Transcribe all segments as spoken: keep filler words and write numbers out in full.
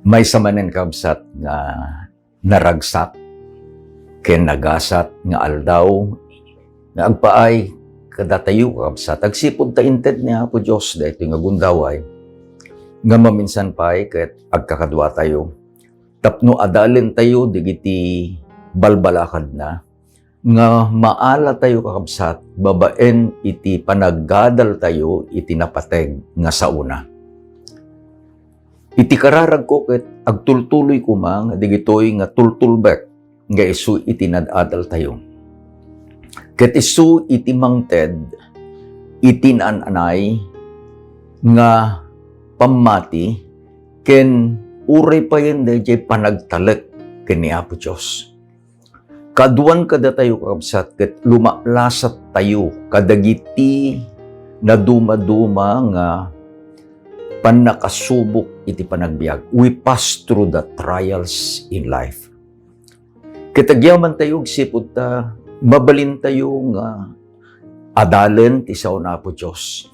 Maysa manen, kabsat, nga naragsak ken nagasat nga aldaw nga agpaay kadatayo, kabsat, agsipud ta inted ni Apo Dios daytoy nga gundaway nga maminsan pay ket agkakaduatayo tapno adalentayo dagiti balbalakadna nga maalatayo, kakabsat, babaen iti panagadaltayo iti napateg nga saona. Iti kararagko ket agtultuloy koma nga digitoy nga tultulbek nga isu iti nad-adaltayo. Ket isu iti mangted iti naan-anay nga pammati ken uray payen daydiay panagtalek ken ni Apo Dios. Kaduan kadatayo, kakabsat, ket lumaklasattayo kadagiti nadumaduma nga pannakasubok iti panagbiag. We pass through the trials in life. Ket agyamantayo agsipud ta mabalintayo nga adalen ti sao ni Apo Dios.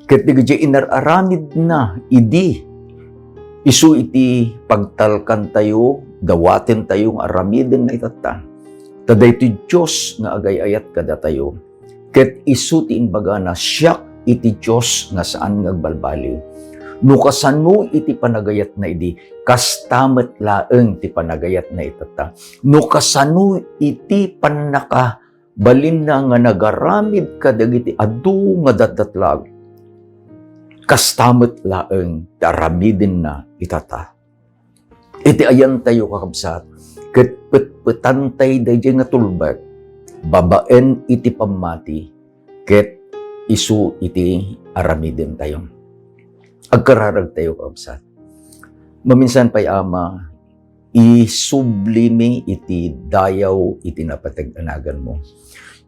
Ket dagiti inar-aramidna idi isu iti pagtalkantayo, dawatentayo nga aramidenna itatta. Ta daytoy Dios nga agay-ayat kadatayo, ket isu ti imbagana, "Siak iti Dios nga saan nga agbalbaliw." No kasano iti panagayatna idi, kasta met laeng ti panagayatna itatta. No kasano iti pannaka balinna nga nagaramid kadagiti adu nga datdatlag, kasta met laeng ti aramidenna itatta. Iti ayantayo, kakabsat, ket petpetantay daydiay nga tulbek babaen iti pammati ket isu iti aramidentayo. Agkararagtayo, kakabsat. Maminsan pay, Ama, isublimi iti dayaw iti napateg a naganmo.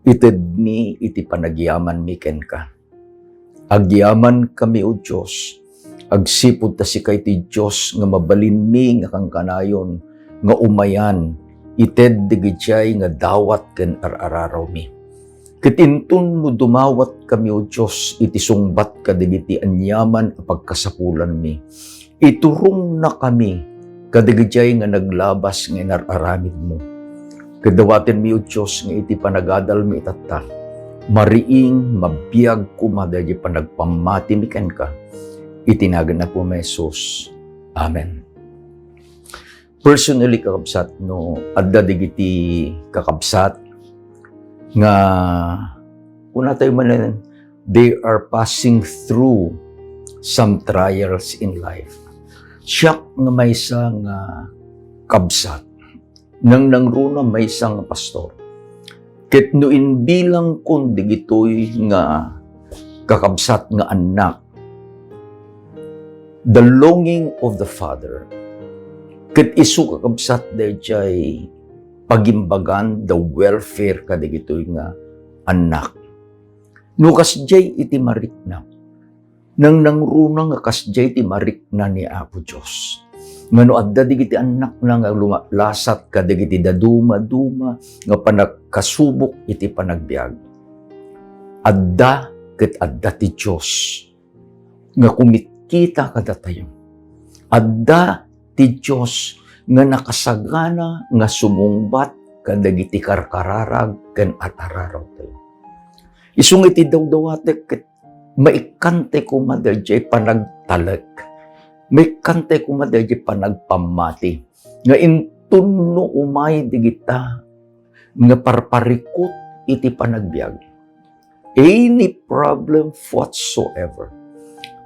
Itedmi iti panagyamanmi kenka. Agyamankami, O Dios, agsipud ta sika iti Dios nga mabalinmi nga kankanayon nga umayan, ited dagitiay nga dawat ken ar-ararawmi. Ket inton no dumawatkami, O Dios, iti sungbat kadagiti aniaman a pagkasapulanmi, iturongnakami kadagitiay nga naglabas nga inar-aramidmo. Ket dawatenmi, O Dios, nga iti panagadalmi itatta, mariing, mabiag koma daydi panagpammatimi kenka. Iti nagan Apo mi Jesus. Amen. Personally, kakabsat, no adda dagiti kakabsat nga kunatayo manen, they are passing through some trials in life. Siak nga maysa nga kabsat, nangnangruna maysa nga pastor. Ket no imbilangkon dagitoy nga kakabsat nga annak, the longing of the father, ket isu, kakabsat, daydiay pagimbagan, the welfare kadagitoy nga annak. No kasdiay iti marikna, nangnangruna nga kasdiay ti marikna ni Apo Dios. Nga no adda dagiti annakna nga lumalasat kadagiti dadumaduma nga panagkasubok iti panagbiag, adda ket adda ti Dios nga kumitkita kadatayo. Adda ti Dios nga nakasagana nga sumungbat kadagiti karkararag ken ar-ararawtayo. Isu nga iti dawdawatek ket maikkantay koma daydiay panagtalek. Maikkantay koma daydiay panagpammati. Nga inton no umay dagita nga parparikut iti panagbiag, any problem whatsoever,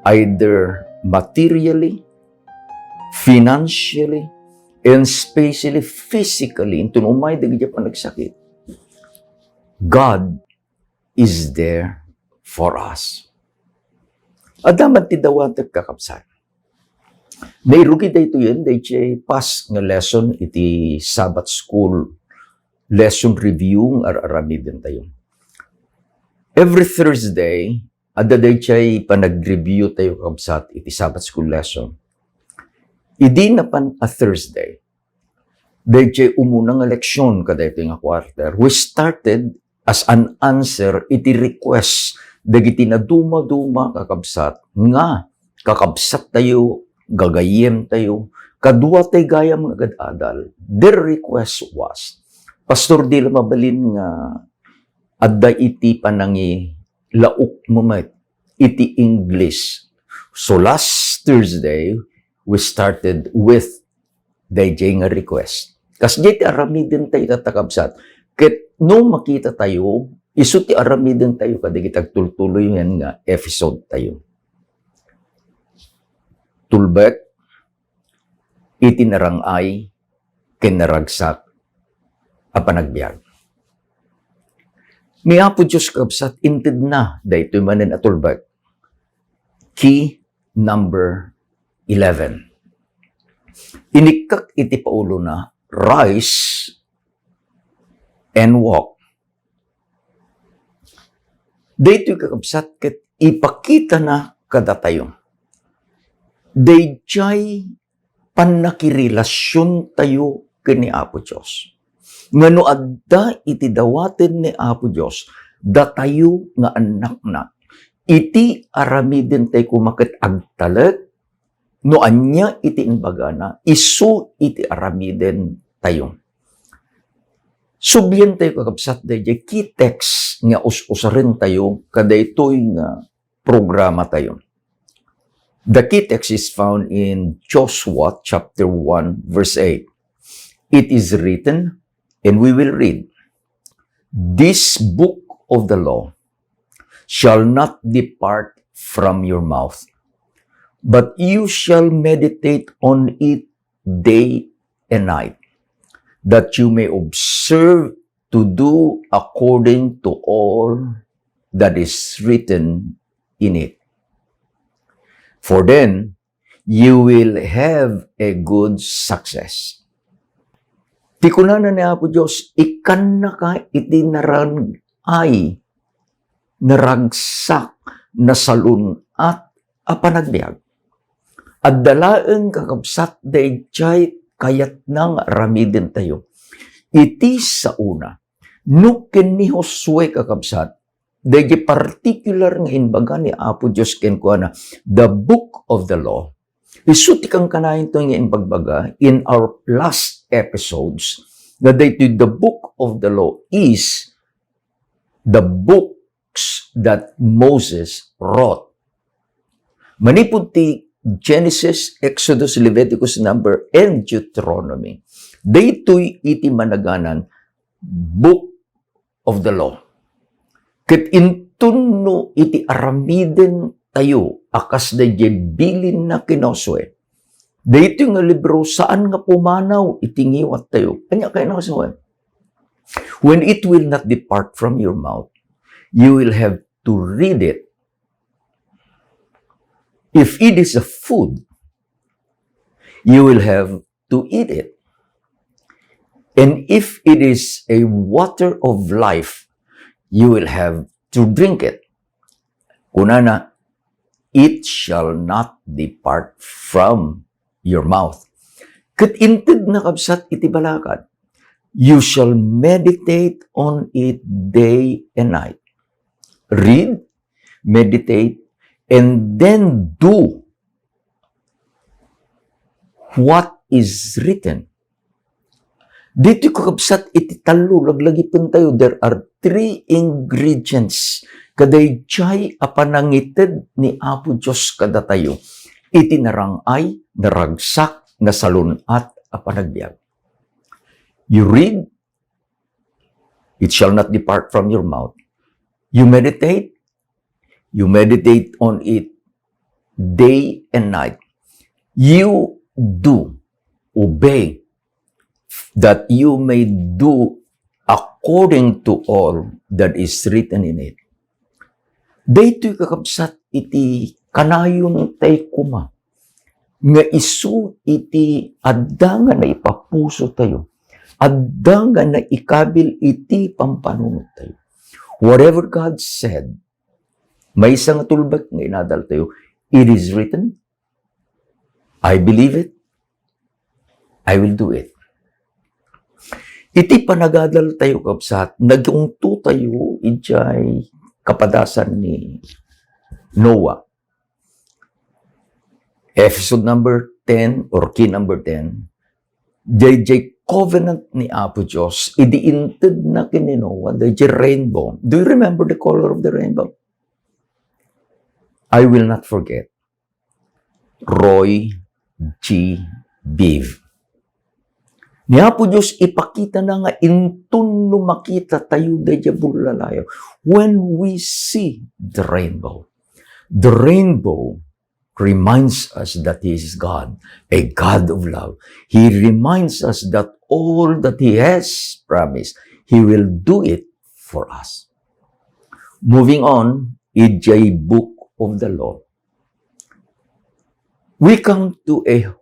either materially, financially, and especially physically, inton umay dagiti panagsakit, God is there for us. Adda man ti dawatek, kakabsat. Nairugi daytoyen, daydiay past nga lesson iti Sabbath School lesson review nga ar-aramidentayo. Every Thursday, adda daydiay panag-review tayo, kabsat, iti Sabbath School lesson. Idi napan a Thursday, daydiay umuna nga leksyon kadaytoy nga quarter, we started as an answer iti request dagiti nadumaduma, kakabsat, nga kakabsat tayo, gagayyem tayo, Kadua tay gayam nga agad-adal. Their request was, "Pastor, di la mabalin nga adda iti panangilaok mo met iti English." So last Thursday, we started with dayjay nga request. Kasdiay ti aramiden tayo, tatta, kabsat. Ket no makita tayo, isu ti aramiden tayo kadagiti agtultuloy nga episode tayo. Tulbek iti narang-ay ken naragsak a panagbiag. Ni Apo Dios, kabsat, intedna daytoy manen a tulbek. Key number eleven. Inikkak iti paulona, "Rise and walk." Daytoy, kakabsat, ket ipakitana kadatayo dayjay pannakirelasiontayo ken ni Apo Dios. Nga no adda iti dawaten ni Apo Dios, datayo nga annakna, iti aramidentayo koma ket agtalek no ania iti imbagana, isu iti aramidentayo. Sublientayo, kakabsat, dayjay key text nga us-usarentayo kadaytoy nga programatayo. The key text is found in Joshua chapter one, verse eight. It is written, and we will read, "This book of the law shall not depart from your mouth, but you shall meditate on it day and night, that you may observe to do according to all that is written in it. For then you will have a good success." Ti kunana ni Apo Dios, ikkannaka iti narang-ay, naragsak, nasalun-at a panagbiag. Adda laeng, kakabsat, dayjay kayatna nga aramidentayo. Iti saona, no ken ni Josue, kakabsat, dayjay particular nga imbaga ni Apo Dios kenkuana, the book of the law. Isu ti kankanayonto nga imbagbaga in our last episodes, nga daytoy the book of the law is the books that Moses wrote. Manipud ti Genesis, Exodus, Leviticus, Number, and Deuteronomy, daytoy iti managanan book of the law. Ket inton no iti aramidentayo a kas dayjay bilinna ken Josue, daytoy nga libro saan nga pumanaw iti ngiwattayo. Ania kayat ni Josue? "When it will not depart from your mouth, you will have to read it. If it is a food, you will have to eat it. And if it is a water of life, you will have to drink it." Kunana, "It shall not depart from your mouth." Ket intedna, kabsat, iti balakad, "You shall meditate on it day and night." Read, meditate, and then do what is written. Ditoy, kakabsat, iti tallo laglagipentayo, there are three ingredients kadayjay a panangited ni Apo Dios kadatayo iti narang-ay, naragsak, nasalun-at a panagbiag. You read, it shall not depart from your mouth. You meditate, you meditate on it day and night. You do, obey, that you may do according to all that is written in it. Daytoy, kakabsat, iti kanayon tay koma nga isu iti adda nga naipapuso tayo, adda nga naikabil iti pampanunot tayo. Whatever God said, maysa nga tulbek nga inadal tayo, "It is written, I believe it, I will do it." Iti panagadal tayo, kabsat, nagungto tayo idiay kapadasan ni Noah. Episode number ten or key number ten, dayjay covenant ni Apo Dios, idi intedna ken ni Noah, dayjay rainbow. Do you remember the color of the rainbow? I will not forget. Roy G. Biv. Ni Apo Dios ipakitana nga inton no makita tayo dayjay bullalayo, when we see the rainbow, the rainbow reminds us that He is God, a God of love. He reminds us that all that He has promised, He will do it for us. Moving on, idiay book of the law, we come to a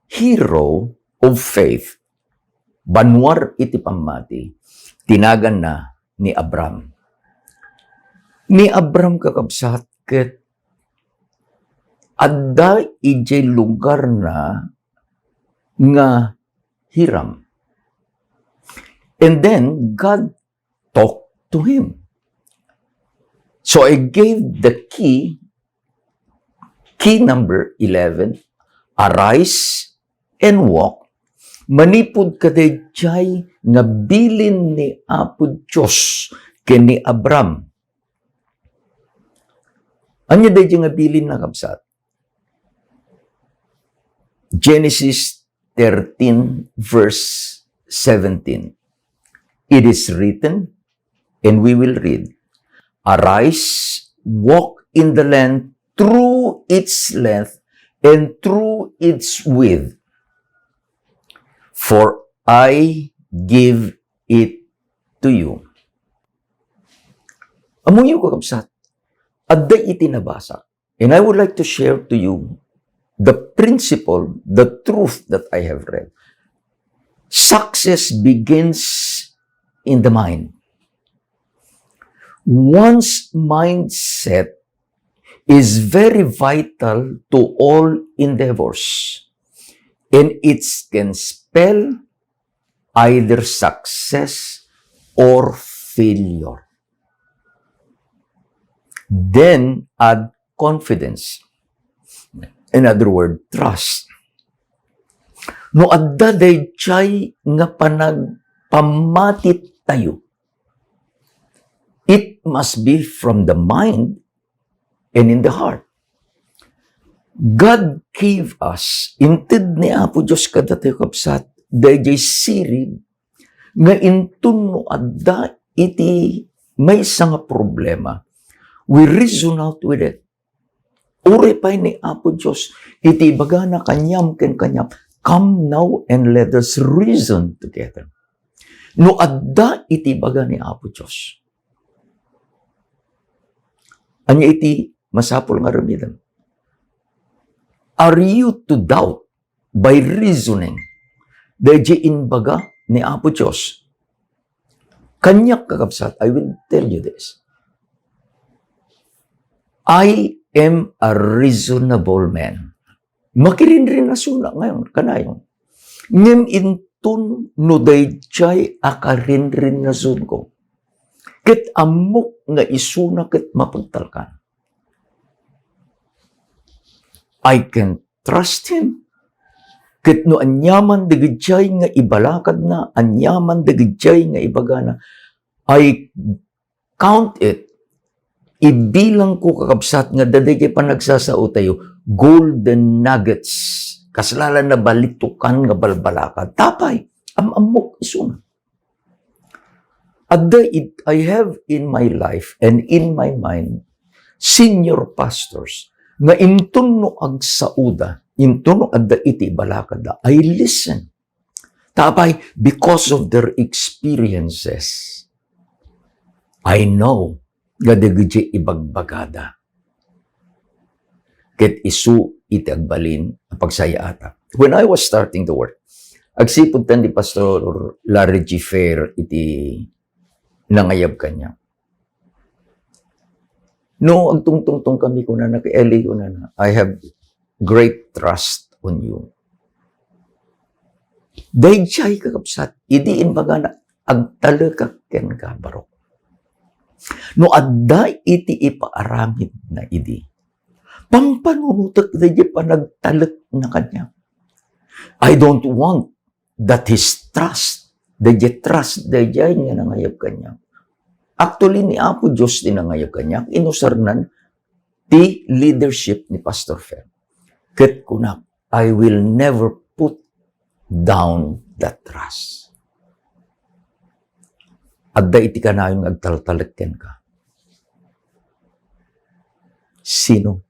hero of faith. Banwar iti pammati, tinaganna ni Abram. Ni Abram, kakabsat, ket adda idiay lugarna nga Hiram. And then, God talked to him. So I gave the key, key number eleven, "Arise and walk," manipud kadaydiay nga bilin ni Apo Dios ken ni Abram. Ania daydiay nga bilin, kakabsat? Genesis thirteen, verse seventeen. It is written, and we will read, "Arise, walk in the land through its length and through its width, for I give it to you." Ammoyo, kakabsat, adda iti nabasa. And I would like to share to you the principle, the truth that I have read. Success begins in the mind. One's mindset is very vital to all endeavors, and it can spell either success or failure. Then add confidence. In other words, trust. No adda daydiay nga panagpammati tayo, it must be from the mind and in the heart. God gave us, inted ni Apo Dios kadatayo, kabsat, daydiay sirib nga inton no adda iti maysa nga problema, we reason out with it. Uray pay ni Apo Dios, iti ibagana kaniam ken kaniam, "Come now and let us reason together." No adda iti ibaga ni Apo Dios, ania iti masapul nga aramidem? Are you to doubt by reasoning daydiay imbaga ni Apo Dios? Kaniak, kakabsat, I will tell you this. I am a reasonable man. Makirinrinasuna ngayon, kanayon. Ngem inton no daydiay a karinrinasonko, ket ammok nga isuna ket mapagtalkan, I can trust him. Ket no aniaman dagijay nga ibalakadna, aniaman dagijay nga ibagana, I count it, ibilangko, kakabsat, nga dagijay panagsasao tayo, golden nuggets. Kasla la nabalitukan nga balbalakad. Tapay, am-ammok isuna. Adda it, I have in my life and in my mind, senior pastors, nga inton no agsaoda, inton no adda iti balakadda, I listen. Tapay, because of their experiences, I know nga dagiti ibagbagada ket isu iti agbalin a pagsayaatan. When I was starting to work, agsipud tan ni Pastor Larry G. Fair iti nangayab kaniak. No, agtungtungtong kami, kunana, "Eli," kunana, "I have great trust on you." Daydiay, kakabsat, idi imbagana, "Agtalekak kenka, barok." No adda iti ipaaramidna idi, pampanunotek daydiay panagtalekna kaniak. I don't want that his trust, dayjay trust dayjay nga nangayab kaniak. Actually, ni Apo Dios ti nangayab kaniak, inusarnan ti leadership ni Pastor Fer. Ket kunak, "I will never put down that trust." Adda iti kanayon nga agtaltalek kenka. Sino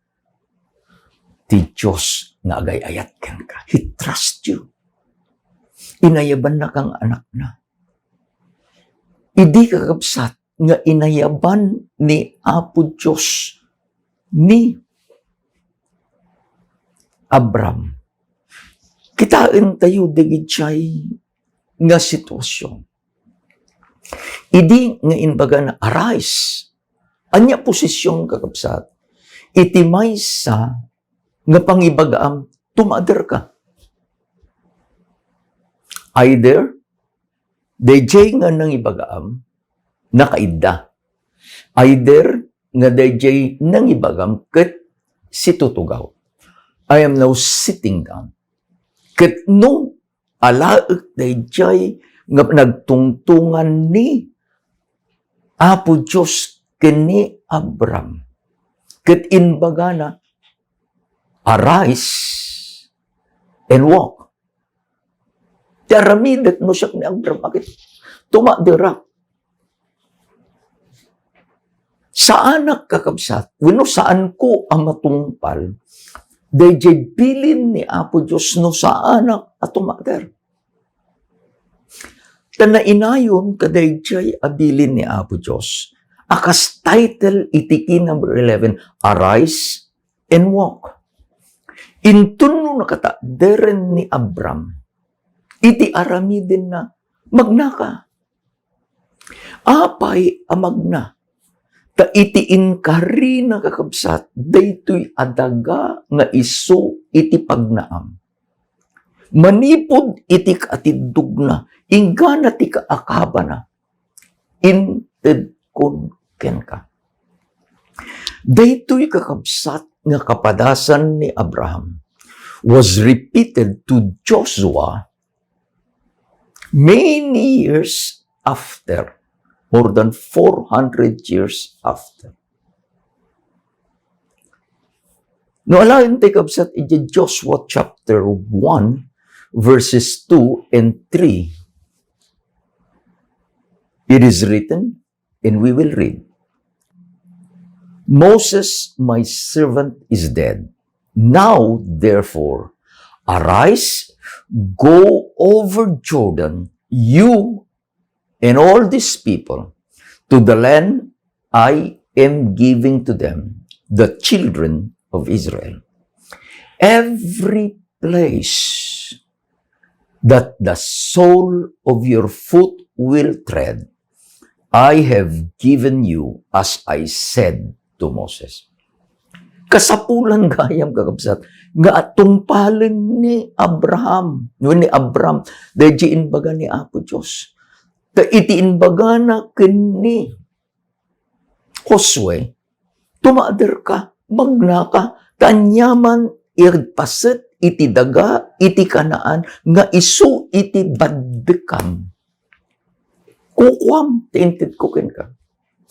ti Dios nga agay-ayat kenka? He trust you. Inayabannaka nga anakna. Idi, kakabsat, nga inayaban ni Apo Dios ni Abram, kitaentayo dagiti nga sitwasyon. Idi nga imbagana, "Arise." Ania posisyon, kakabsat? Iti maysa nga pangibagaam, tumaaderka. Either, dayjay nga nangibagaam, nakaidda. Either, nga dayjay nangibagam ket situtugaw. I am now sitting down. Ket no alaek dayjay nga nagtungtungan ni Apo Dios ken ni Abram, ket imbagana, "Arise and walk." Ti aramidek no siak ni Abram, agit, tumaderak. Saanak, kakabsat, wenno saanko a matungpal dayjay bilin ni Apo Dios no saanak a tumader. Ta nainayon kadayjay a bilin ni Apo Dios a kas title iti key number eleven, "Arise and walk." Inton no nakatakderen ni Abram iti aramidenna, magnaka. Apay a magna? Ta iti inkarina, kakabsat, daytoy a daga nga isu iti pagnaam. Manipud iti kaatiddogna, inggana ti kaakabana, intedkon kenka. Daytoy, kakabsat, nga kapadasan ni Abraham was repeated to Joshua many years after, more than four hundred years after. No alaen ti, kabsat, iti Joshua chapter one, verses two and three, it is written, and we will read, "Moses, my servant, is dead. Now, therefore, arise, go over Jordan, you and all this people, to the land I am giving to them, the children of Israel. Every place that the sole of your foot will tread, I have given you as I said to Moses." Kasapulan gayam, kakabsat, nga atungpalen ni Abraham, no, ni Abram, daydi imbaga ni Apo Dios. Ta iti imbagana ken ni Josue, "Tumaderka, magnaka, ta aniaman ipaset iti daga iti Canaan nga isu iti baddekam. Kukuam ti intedko kenka."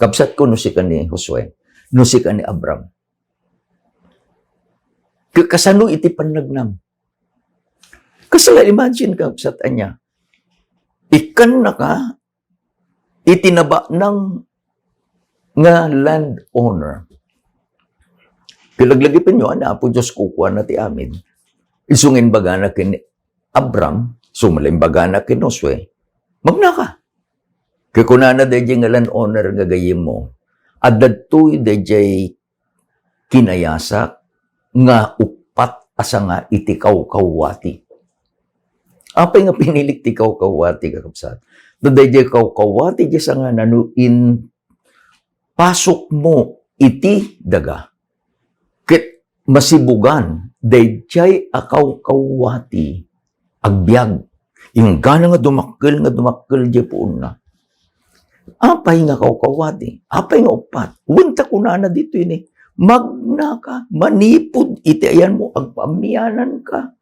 Kabsatko, no sika ni Josue, no sika ni Abram, ka-, kasano iti pannagnam? Kasla, imagine, kabsat, ania? Ikkannaka iti nabanang nga landowner. Kalaglagipenyo, a, ni Apo Dios kukuana ti amin. Isu nga imbagana ken Abram, isu met la imbagana ken Josue, "Magnaka." Ket kunana daydiay nga landowner nga gayyemmo, "Adda ditoy daydiay kinayasak nga uppat a sanga iti kawkawati." Apay nga pinilik ti kawkawati, kakabsat? No daydiay kawkawati, diay sangana, no impasukmo iti daga, ket masibugan daydiay a kawkawati, agbiag. Inggana nga dumakkel, nga dumakkel diay puonna. Apay nga kawkawati? Apay nga uppat? Wen ta kunana ditoy ni, "Magnaka, manipud iti ayanmo, agpaamiananka."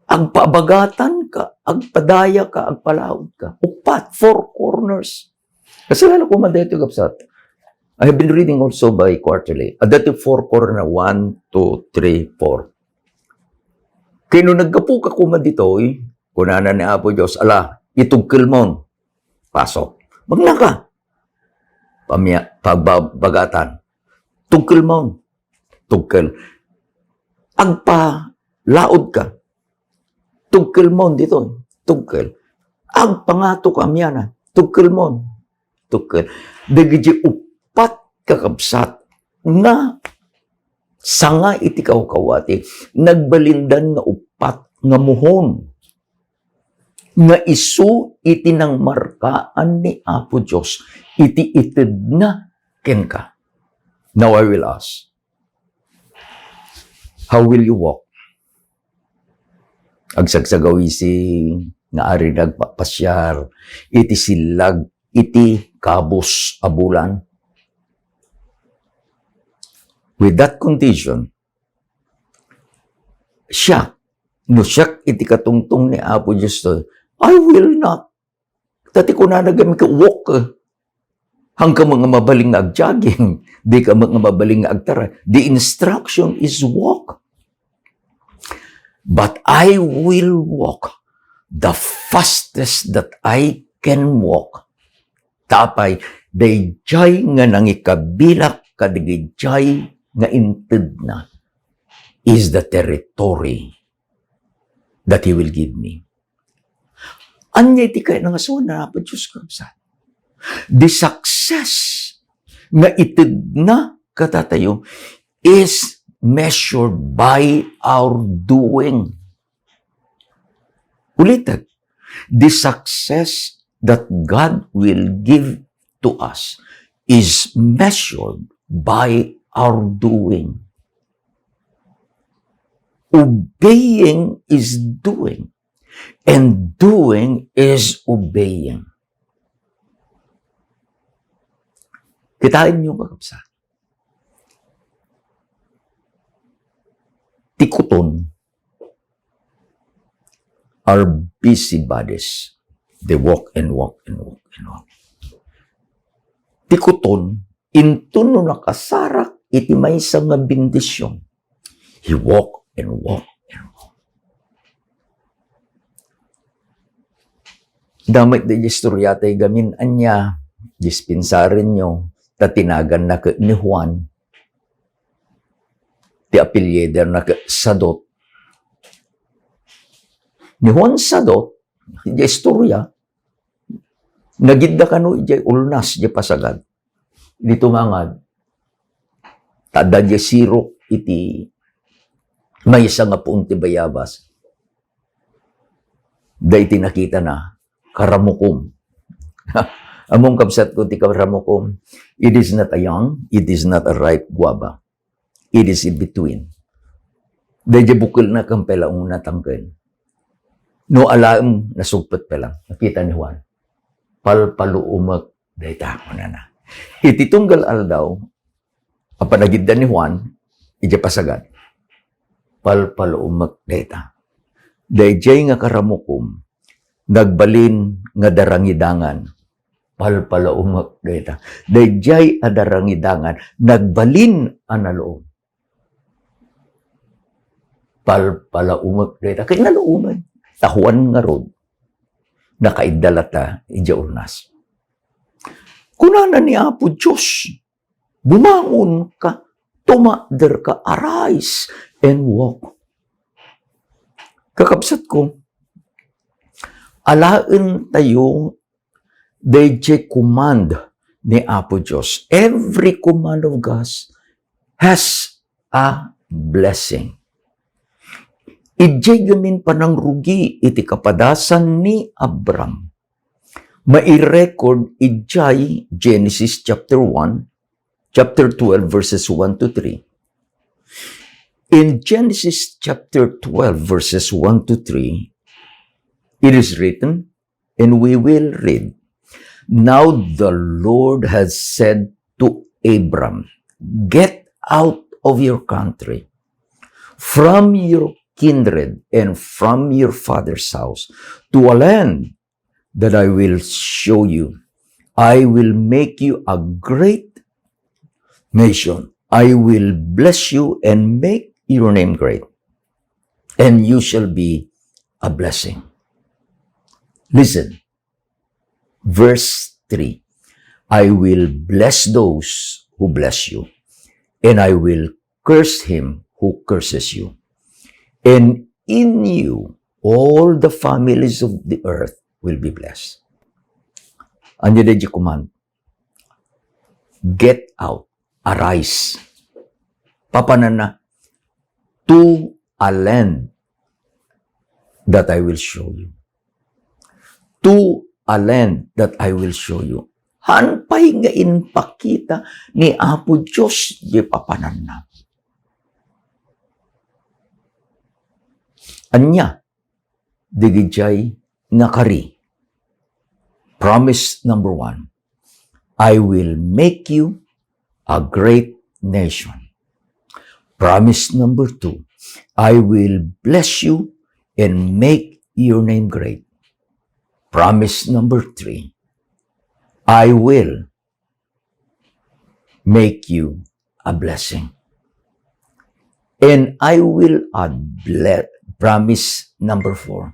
Agpabagatanka, agpadayaka, agpalaodka. Uppat, four corners. Kasla la koma daytoy, kabsat. I have been reading also bi-quarterly. Adda ti four corner na one, two, three, four. Kay no naggapuka koma ditoy, kunana ni Apo Dios, "Ala, itugkelmon." Pasok. Magnaka. Pamia-, pagbabagatan. Tugkelmon. Tugkel. Agpalaodka. Tugkelmon ditoy. Tugkel. Agpangatoka amianan. Tugkelmon. Tugkel. Dagiti uppat, kakabsat, nga sanga iti kawkawati, nagbalindan nga uppat nga muhon nga isu iti nangmarkaan ni Apo Dios iti itedna kenka. Now I will ask, how will you walk? Agsagsagawisi nga ari nagpapasiar iti sillag iti kabus a bulan? With that condition, siak, no siak iti katungtong ni Apo Dios to, I will not. Ta ti kunana gayam ket walk, eh. Haanka met nga mabalin nga ag-jogging, dika met nga mabalin nga agtaray. The instruction is walk. But I will walk the fastest that I can walk. Ta apay, daydiay nga nangikabilak kadagijay nga intedna is the territory that He will give me. Ania iti kayat nga suan ni Apo Dios, kabsat? The success nga itedna kadatayo is measured by our doing. Ulitek, the success that God will give to us is measured by our doing. Obeying is doing, and doing is obeying. Kitaenyo, kakabsat. Ti kuton are busybodies. They walk and walk and walk and walk. Ti kuton, inton no nakasarak iti maysa nga bendision, he walk and walk and walk. Damay ti istorya tay gamin ania, dispensarenyo, ta tinaganna ket ni Juan, ti apelyiderna ket Sadot. Ni Juan Sadot, iti istorya, nagidda kano idiay ulnas, idiay pasagad. Idi tumangad, ta adda idiay sirok iti maysa nga puon ti bayabas. Daytoy nakitana, karamukom. Ammom, kabsatko, ti karamukom, it is not a young, it is not a ripe guava. It is in between. Daydiay bukelna ken pay la unay natangken. No alaem, nasugpet pay la. Nakita ni Juan. Palpaluomek dayta, kunana. Iti tunggal aldaw, a panagidda ni Juan, idiay pasagad, palpaluomek dayta. Daydiay nga karamukom, nagbalin nga darangidangan. Palpaluomek dayta. Daydiay a darangidangan, nagbalin a naluom. Palpaluomek dayta. Kay naluomen. Ta Juan ngarud, nakaidda latta idiay ulnas. Kunana ni Apo Dios, "Bumangonka, tumakderka, arise and walk." Kakabsatko, alaentayo daydiay command ni Apo Dios. Every command of God has a blessing. Idiay gamin panangrugi iti kapadasan ni Abram, mairecord idiay Genesis chapter one, chapter twelve, verses one to three. In Genesis chapter twelve, verses one to three, it is written, and we will read, "Now the Lord has said to Abram, 'Get out of your country, from your kindred and from your father's house to a land that I will show you. I will make you a great nation. I will bless you and make your name great, and you shall be a blessing. Listen, verse three, I will bless those who bless you, and I will curse him who curses you. And in you, all the families of the earth will be blessed. Ania daydi command? Get out, arise. Papananna, to a land that I will show you. To a land that I will show you. Haan pay nga impakita ni Apo Dios diay papananna. Ania dagijay nga kari? Promise number one, I will make you a great nation. Promise number two, I will bless you and make your name great. Promise number three, I will make you a blessing. And I will add ble-, promise number four.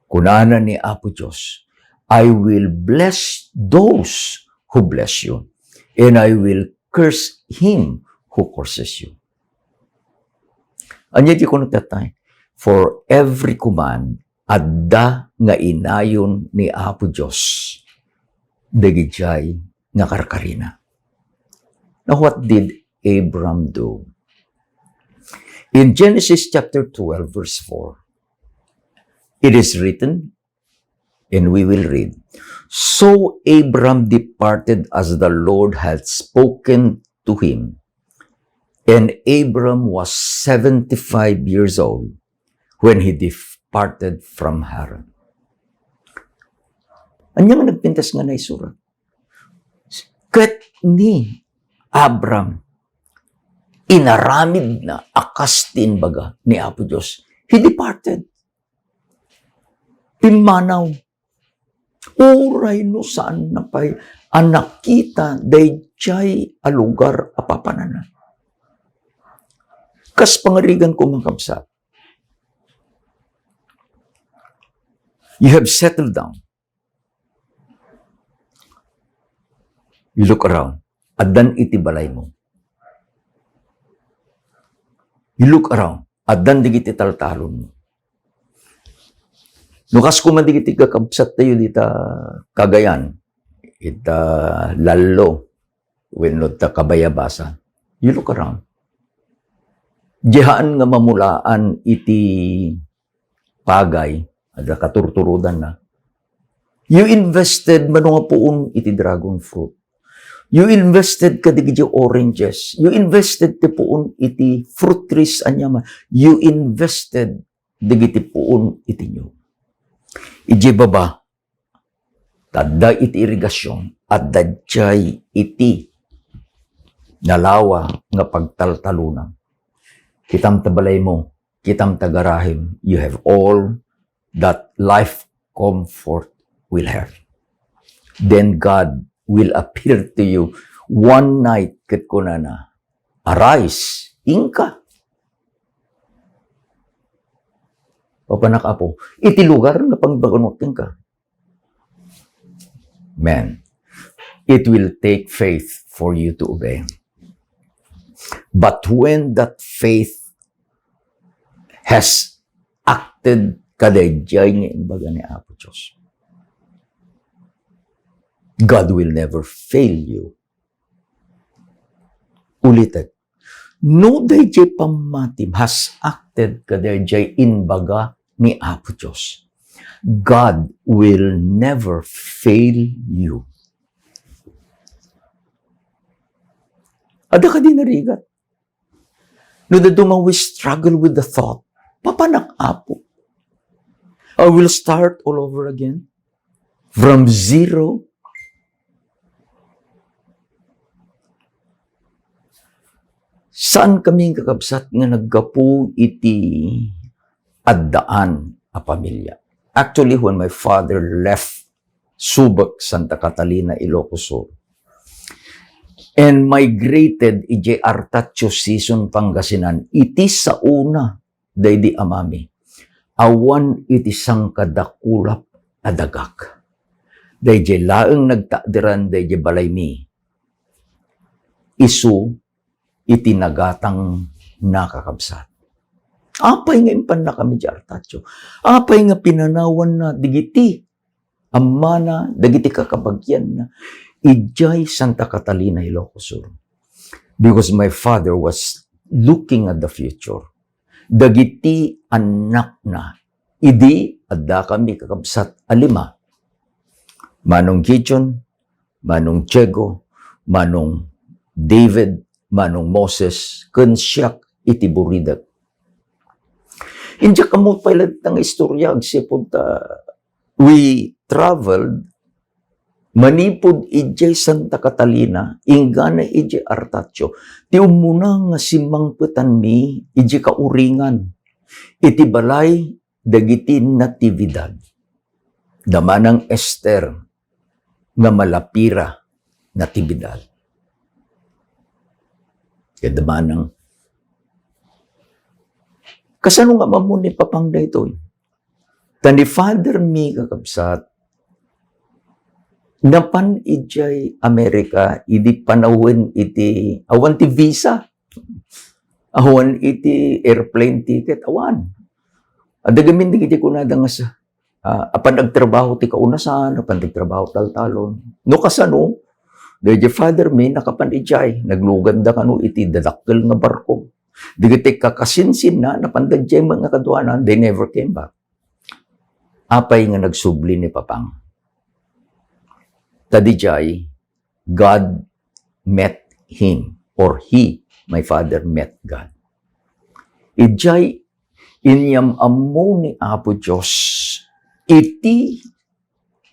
Kunana ni Apo Dios, I will bless those who bless you, and I will curse him who curses you. Ania ti kunana tatta? For every command, adda nga inayon ni Apo Dios dagijay nga karkarina. Now, what did Abram do? In Genesis chapter twelve, verse four, it is written, and we will read, "So Abram departed as the Lord had spoken to him, and Abram was seventy-five years old when he departed from Haran." Ania nga nagpintas nga naisurat? Ket ni Abram, inaramidna a kas ti imbaga ni Apo Dios. He departed. Pimmanaw. Uray no saanna pay a nakita daydiay a lugar a papananna. Kas pangarigan ko, mga kabsat, you have settled down. You look around. Addan iti balaymo. You look around. Addan dagiti taltalonmo. No kas koma dagiti kakabsattayo dita Cagayan, ita Lallo, wenno ta Cabayabasa, you look around. Dihaan nga mamulaan iti pagay, adda katurturodanna. You invested mano nga puon iti dragon fruit. You invested kadagiti oranges. You invested ti puon iti fruit trees aniaman. You invested dagiti puon iti nyog. Idiay baba, ta adda iti irigasion, adda diay iti nalawa nga pagtaltalonam. Kitam ta balaymo, kitam ta garahim, you have all that life comfort will have. Then God will appear to you one night ket kunana, "Arise, inka." Papanak, Apo, iti lugar nga pangbaganok kenka. Man, it will take faith for you to obey. But when that faith has acted kadaydiay nga imbaga ni Apo Dios, God will never fail you. Ulitek, no daydiay pammatim has acted kadaydiay imbaga ni Apo Dios, God will never fail you. Adda kadi narigat? No dadduma we struggle with the thought, "Papanak, Apo? I will start all over again from zero." Saan kami, kakabsat, nga naggapu iti addaan a pamilya. Actually, when my father left Subic, Santa Catalina, Ilocos Sur, and migrated idiay Artacho, Sison, Pangasinan, iti saona daydi amami, awan iti sangkadakulap a dagak. Daydiay laeng nagtakderan daydiay balaymi. Isu iti nagatangna, kakabsat. Apay nga impannakami idiay Artacho? Apay nga pinanawanna dagiti ammana, dagiti kakabagianna idiay Santa Catalina, Ilocos Sur? Because my father was looking at the future. Dagiti annakna, idi addakami, kakabsat, a lima, Manong Gideon, Manong Diego, Manong David, Manong Moses, ken siak iti buridek. Diak ammo pay latta nga istorya agsipud ta we traveled manipud idiay Santa Catalina, inggana idiay Artacho, ti ummuna nga simmangpetanmi idiay kauringan, iti balay dagiti Natividad. Da Manang Ester nga Malapira Natividad. Ket da Manang, kasano nga ammo ni Papang daytoy? Ta ni father mi, kakabsat, napan idiay Amerika idi panawen iti awan ti visa, awan iti airplane ticket, awan. Adda gamin dagiti kunada nga sa, ah, apan agtrabaho ti kaunasan, apan agtrabaho taltalon. No kasano, daydi father mi nakapan idiay, nagluganda kano iti dadakkel nga barko. Dagiti kakasinsinna, napan daydiay met nga kaduanan, they never came back. Apay nga nagsubli ni Papang? Ta didiay, God met him, or he, my father, met God. Idiay, inyam-ammo ni Apo Dios iti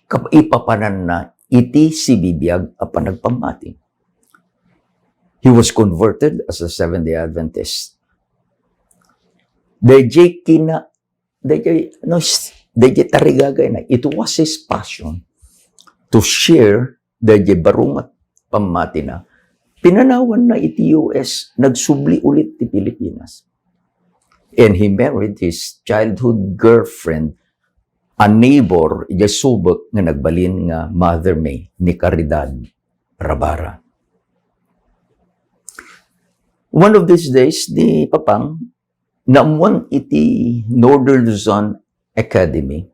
kap-, ipapananna iti sibibiag a panagpammati. He was converted as a Seventh-day Adventist. Daydiay kina-, daydiay, no, s-, daydiay tarigagayna, it was his passion to share daydiay baro nga pammatina. Pinanawanna iti U S, nagsubli ulit ti Pilipinas. And he married his childhood girlfriend, a neighbor idiay Subic nga nagbalin nga Mother May, ni Caridad Rabara. One of these days, ni Papang, naammuan iti Northern Luzon Academy,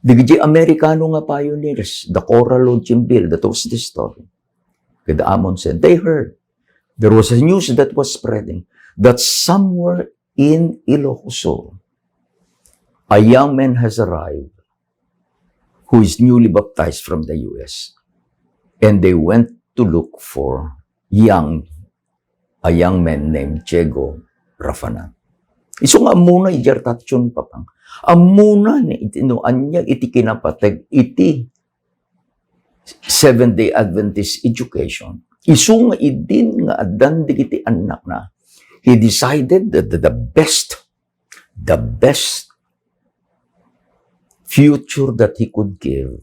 dagiti Amerikano nga pioneers, the Cora Longchambeau, that was the story. Ket Amundsen, they heard. There was a news that was spreading that somewhere in Ilocos Sur, a young man has arrived who is newly baptized from the U S. And they went to look for young, a young man named Diego Rafanan. Isu nga ammona idiay Artacho ni Papang. Ammona ni iti, no, ania iti kinapateg iti Seventh-day Adventist education. Isu nga idin nga addan dagiti annakna, he decided that the, the best, the best future that he could give,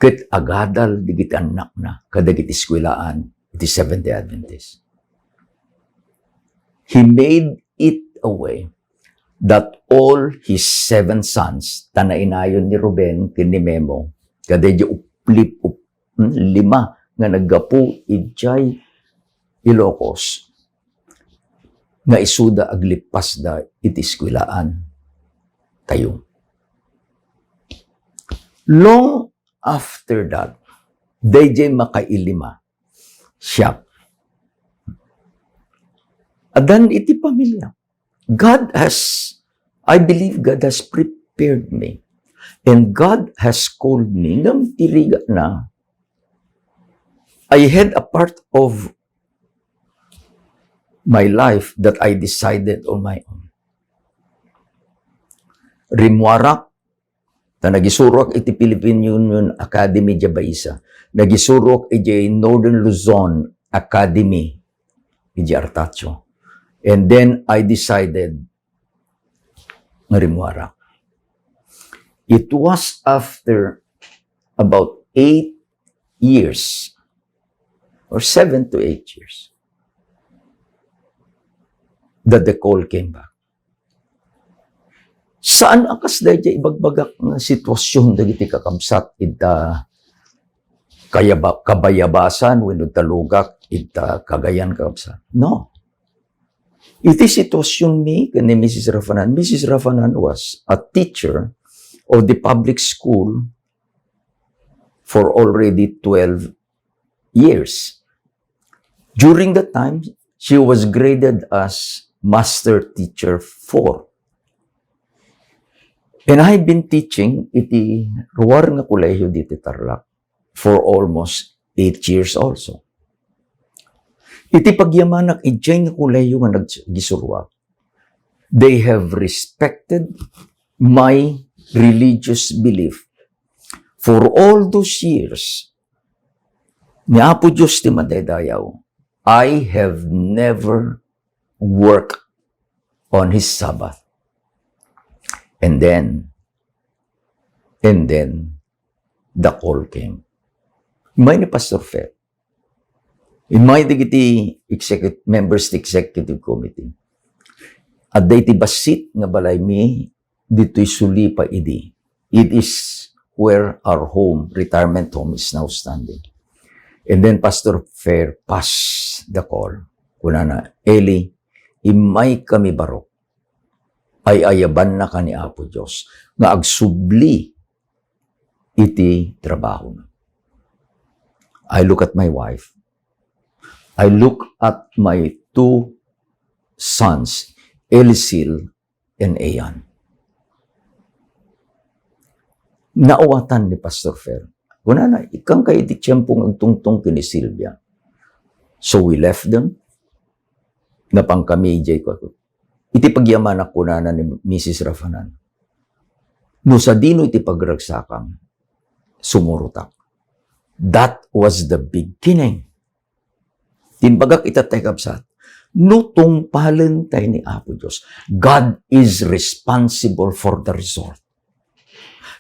ket agadal dagiti annakna kadagiti eskuelaan iti Seventh-day Adventist. He made it a way that all his seven sons, ta nainayon ni Ruben ken ni Memo, kadaydi uplip-, up-, hmm, lima nga naggapu idiay Ilocos, nga isuda aglippasda iti eskuelaan tayo. Long after that, daydiay makailima, siak, addan iti pamilya. God has, I believe God has prepared me. And God has called me. Ngem ti rigatna, I had a part of my life that I decided on my own. Rimmuarak, ta nagisuroak iti Philippine Union Academy diay Baisa. Nagisuroak iti Northern Luzon Academy iti Artacho. And then I decided nga rimmuarak. It was after about eight years, or seven to eight years, that the call came back. Saan a kas daydiay ibagbagak nga sitwasyon dagiti kakabsat ita kayaba-, kabayabasan wenno talugak ita Cagayan, kakabsat. No. Iti sitwasyonmi ken ni Missus Rafanan, Missus Rafanan was a teacher of the public school for already twelve years. During that time, she was graded as Master Teacher four. And I've been teaching iti ruar nga kolehiyo diti Tarlac for almost eight years also. Iti pagyamanak idiay nga kolehiyo nga nagsuruak, they have respected my religious belief. For all those years, ni Apo Dios ti madaydayaw, I have never worked on his Sabbath. And then, and then, the call came. Immay ni Pastor Fer. Immay dagiti execut-, members ti executive committee. Adda iti bassit nga balaymi ditoy Sulipa idi. It is where our home, retirement home, is now standing. And then Pastor Fer pass the call. Kunana, "Eli, immay kami barok. Ay-ayabanna ka ni Apo Dios nga agsubli iti trabahona." I look at my wife. I look at my two sons, Elisil and Ayan. Naawatan ni Pastor Fer. Kunana, "Ikkan kayo iti tiyempo nga agtungtong ken ni Silvia." So we left them. Napan kami idiay kuarto. Iti pagyamanak, kunana ni Missus Rafanan, "No sadino iti pagragsakam, sumurotak." That was the beginning. Timbagak ita, tay kabsat, no tungpalen tay ni Apo Dios, God is responsible for the result.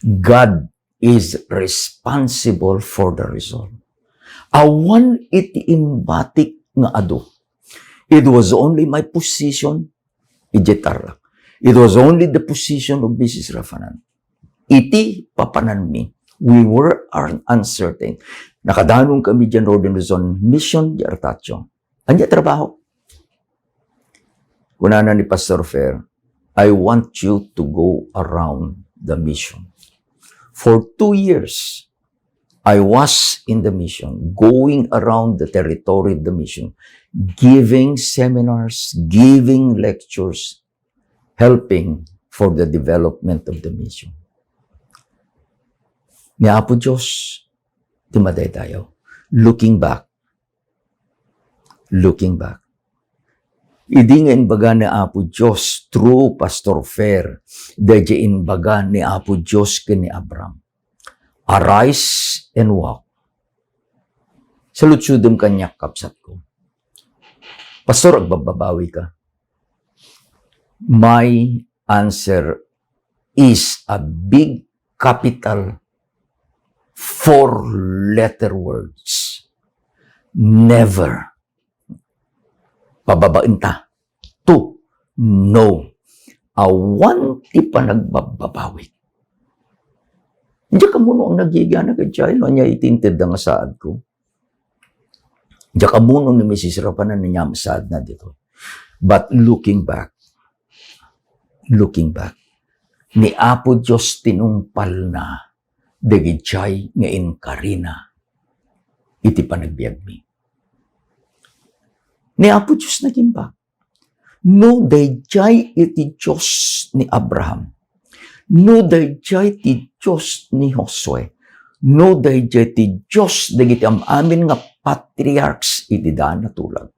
God is responsible for the result. Awan iti imbatik nga adu. It was only my position idiay Tarlac. It was only the position of Missus Rafanan. Iti papananmi, we were un-, uncertain. Nakadanon kami diay Northern Luzon Mission, diay Artacho. Ania trabaho? Kunana ni Pastor Fer, "I want you to go around the mission." For two years, I was in the mission, going around the territory of the mission, giving seminars, giving lectures, helping for the development of the mission. Ni Apo Dios ti madaydayaw. Looking back, looking back. Idi nga imbaga ni Apo Dios through Pastor Fer, daydiay imbaga ni Apo Dios ken ni Abraham, "Arise and walk." Saludsodem kaniak, kabsatko. "Pastor, agbabbabawi ka?" My answer is a big capital four letter words. Never. Pababaen ta. Two, no. Awan ti panagbabbabawi. Diak ammono ang nagigana kadya, no, ania iti intedda nga saadko. Diak ammono ni Missus Rafanan ania nga saadna ditoy. But looking back, looking back, ni Apo Dios tinungpalna dagidiay nga inkarina iti panagbiagmi. Ni Apo Dios nagimbag. No daydiay iti Dios ni Abraham, no daydiay ti Dios ni Josue, no daydiay ti Dios dagiti am-amin nga patriarchs iti daan a tulag,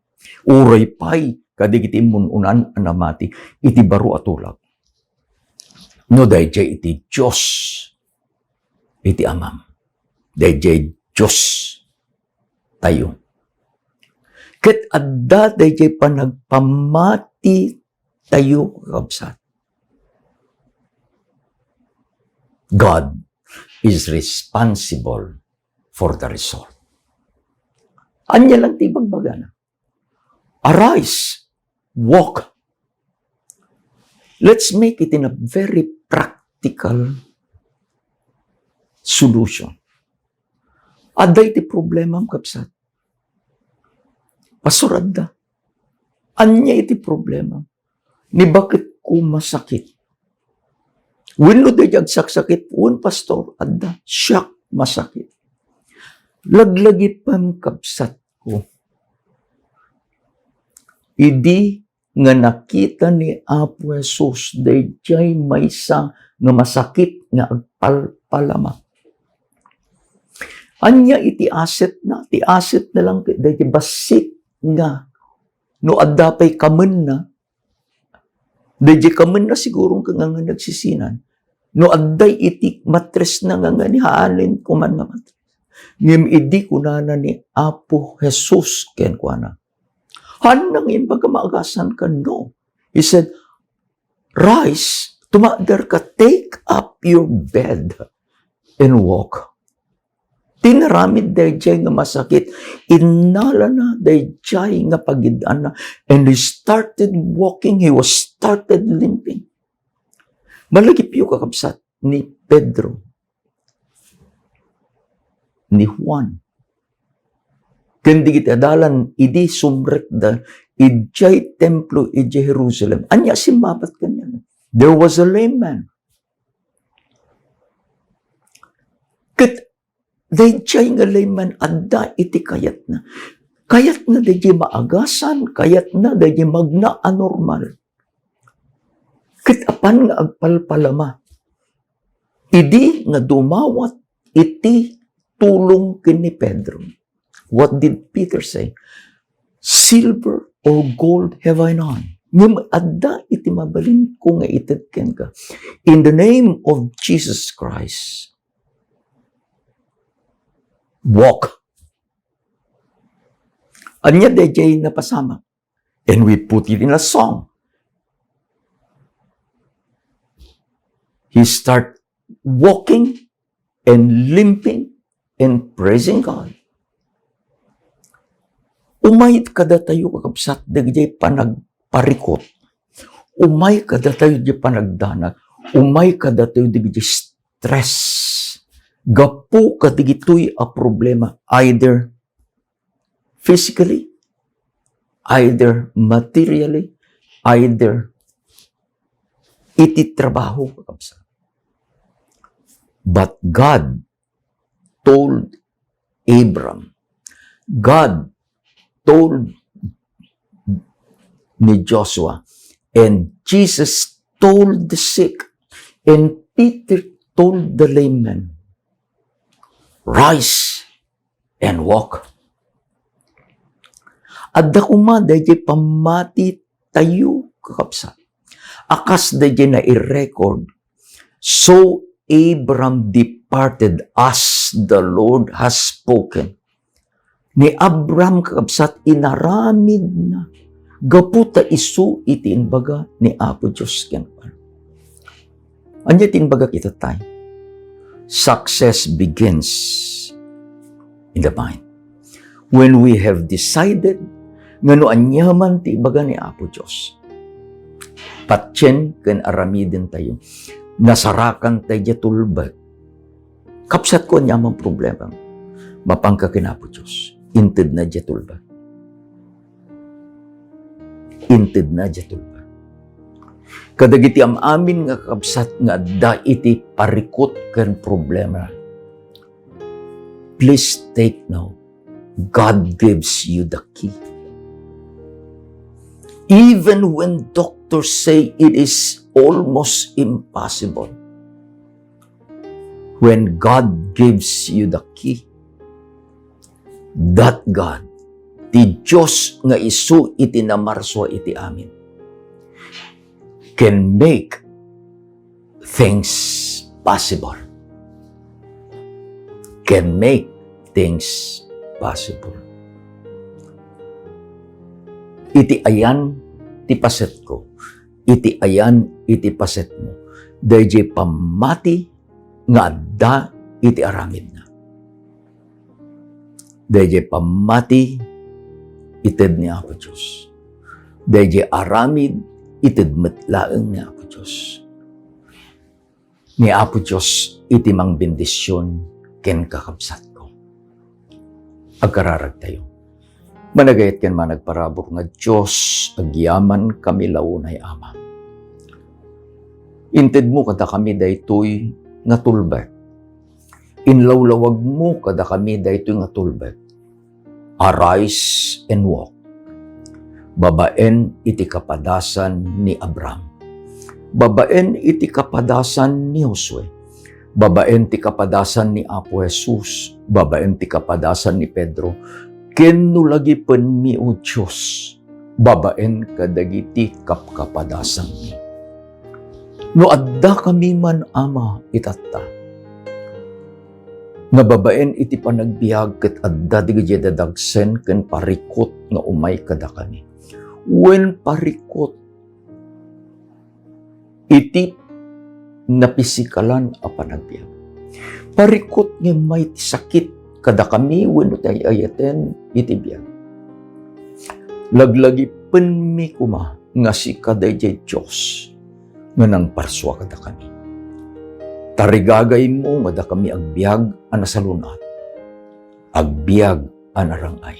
uray pay kadagiti immun-unan a namati iti baro a tulag, no daydiay iti Dios iti Amam, daydiay Dios tayo. Ket adda dayjay panagpammati tayo, kakabsat. God is responsible for the result. Ania lang ti ibagbagana. Arise, walk. Let's make it in a very practical solution. Adda iti problema, kakabsat. Pastor, adda. Ania iti problema? Ni baketko masakit. Wenno daydi agsaksakit, wen, Pastor, adda. Siak masakit. Laglagipem, kabsatko. Idi nga nakita ni Apo Jesus daydiay maysa nga masakit nga agpalpalama. Ania iti assetna? Ti assetna lang ket daydi bassit nga no adda pay kamenna, daydi kamenna siguro nga, nga nagsisinan. No adda iti matresna nga, nga ni haanen kuman nga matres. Ngem idi kunana ni Apo Jesus kenkuana, "Haanna nga imbaga maagasanka?" No. He said, "Rise, tumakderka, take up your bed and walk." Tinaramid daydiay nga masakit. Innalana daydiay nga pagid-anna. And he started walking. He was started limping. Malagipyo, kakabsat, ni Pedro, ni Juan, ken dagiti adalan idi sumrekda idiay templo idiay Jerusalem. Ania simmabat kaniana? There was a lame man. Ket daydiay nga lame man adda iti kayatna. Kayatna daydi maagasan, kayatna daydi magna a normal. Ket apan nga agpalpalama, idi nga dumawat iti tulong ken ni Pedro, what did Peter say? "Silver or gold have I none." Ngem adda iti mabalinko nga ited kenka. In the name of Jesus Christ, walk. Ania daydiay napasamak? And we put it in a song. He start walking and limping and praising God. Umay kadatayo, kakabsat, dagiti panagparikut. Umay kadatayo di panagdanag. Umay kadatayo dagiti stress. Gapu kadagitoy a problema, either physically, either materially, either iti trabaho, kakabsat. But God told Abram, God told ni Joshua, and Jesus told the sick, and Peter told the lame man, "Rise and walk." Adda koma daydiay pammati tayo, kakabsat. A kas daydiay nai-record, "So Abram departed as the Lord has spoken." Ni Abram, kakabsat, inaramidna gapu ta isu iti imbaga ni Apo Dios kenkuana. Ania ti imbaga ita tay? Success begins in the mind. When we have decided nga no aniaman ti ibaga ni Apo Dios, patien ken aramiden tayo, nasarakan tayo diay tulbek. Kabsatko, aniaman problema, mapanka ken Apo Dios, intedna diay tulbek. Intedna diay tulbek. Kadagiti am-amin nga kakabsat nga adda iti parikut ken problema, please take note. God gives you the key. Even when doctors say it is almost impossible, when God gives you the key, that God, ti Dios nga isu iti namarsua iti amin, can make things possible. Can make things possible. iti ayan ti pasetko, iti ayan iti pasetmo, daydiay pammati nga adda iti aramidna. Daydiay pammati, ited ni Apo Dios. Daydiay aramid, ited met laeng ni Apo Dios. Ni Apo Dios iti mangbendision ken kakabsatko. Agkararagtayo. Managayat ken managparabur nga Dios, agyamankami la unay, Ama. Intedmo kadakami daytoy nga tulbek. Inlawlawagmo kadakami daytoy nga tulbek. Arise and walk. Babaen iti kapadasan ni Abraham. Babaen iti kapadasan ni Josue. Babaen ti kapadasan ni Apo Jesus. Babaen ti kapadasan ni Pedro. Ken no lagipenmi, O Dios, babaen kadagiti kapkapadasanmi. No adda kami man, Ama, itatta, nga babaen iti panagbiag ket adda dagiti dadagsen ken parikut nga umay kadakami, wen parikut iti napisikalan a panagbiag. Parikut nga immay ti sakit kadakami wenno ti ay-ayaten iti biag. Laglagipenmi koma nga sika daydiay Dios nga nangparsua kadakami. Tarigagaymo nga dakami agbiag a nasalun-at, agbiag a narang-ay.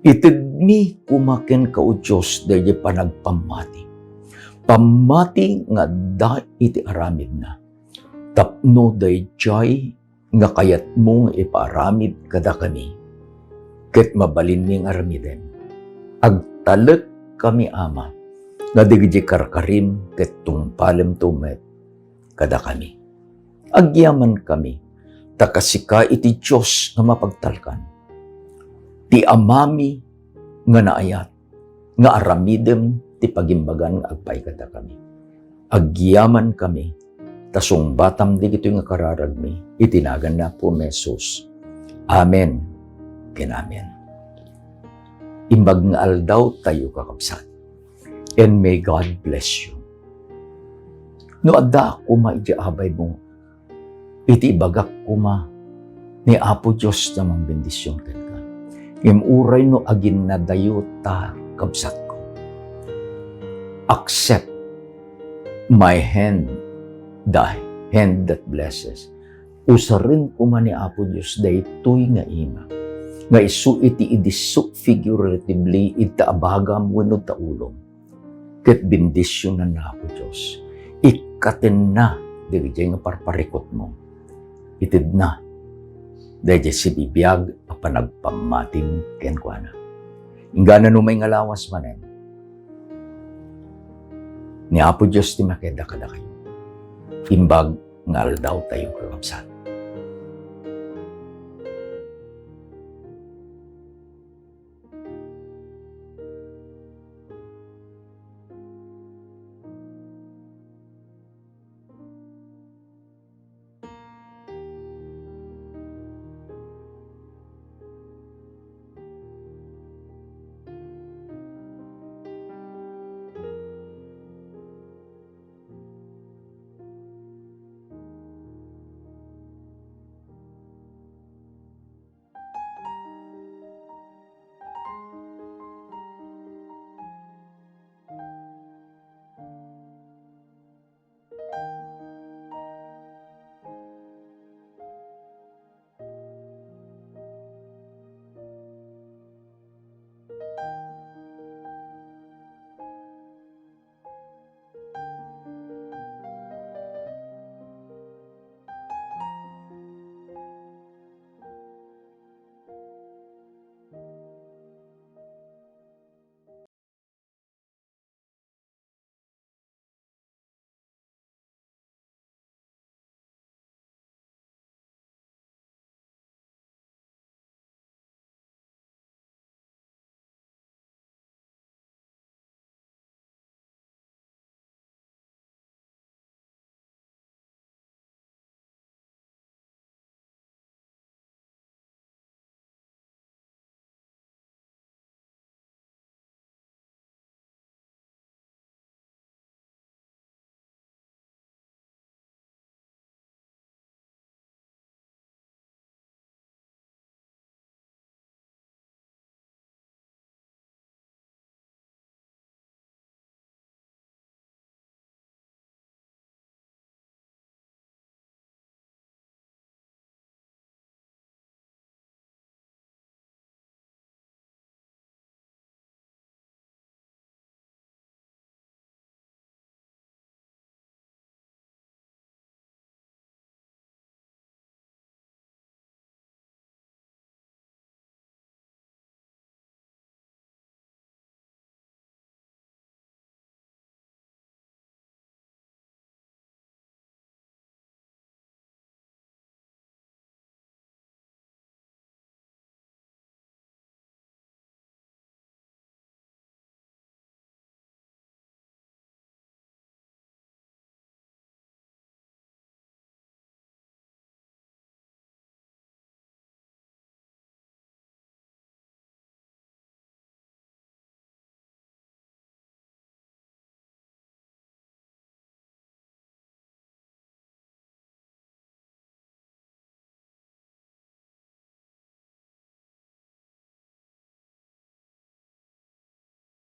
Itedmi koma kenka, O Dios, daydiay panagpammati. Pammati nga adda iti aramidna. Tapno daydiay nga kayatmo nga ipaaramid kadakami, ket mabalinmi nga aramiden. Agtalekkami, Ama, nga dagiti karkarim ket tungpalemto met kadakami. Agyamankami, ta kasika iti Dios nga mapagtalkan. Ti Amami nga naayat, nga aramidem ti pagimbagan nga agpay kadakami. Agyamankami, ta sungbatam dagitoy nga kararagmi, iti nagan ni Apo Jesus. Amen ken amen. Imbag nga aldaw tayo, kakabsat. And may God bless you. No adda koma iti abaymo, iti ibagak koma, ni Apo Dios a mangbendision kenka. Ngem uray no aginnadayo ta, kabsatko, accept my hand, the hand that blesses. Usaren koma ni Apo Dios daytoy nga ima, nga isu iti idisso figuratively ita abagam wenno ta ulom. Ket bendisionanna Apo Dios. Ikkatenna dagiti nga parparikutmo. Itedna daydiay sibibiag a panagpammatim kenkuana. Inggana no may nga lawas manen, ni Apo Dios ti makeda kadakayo. Imbag nga aldaw tayo, kakabsat.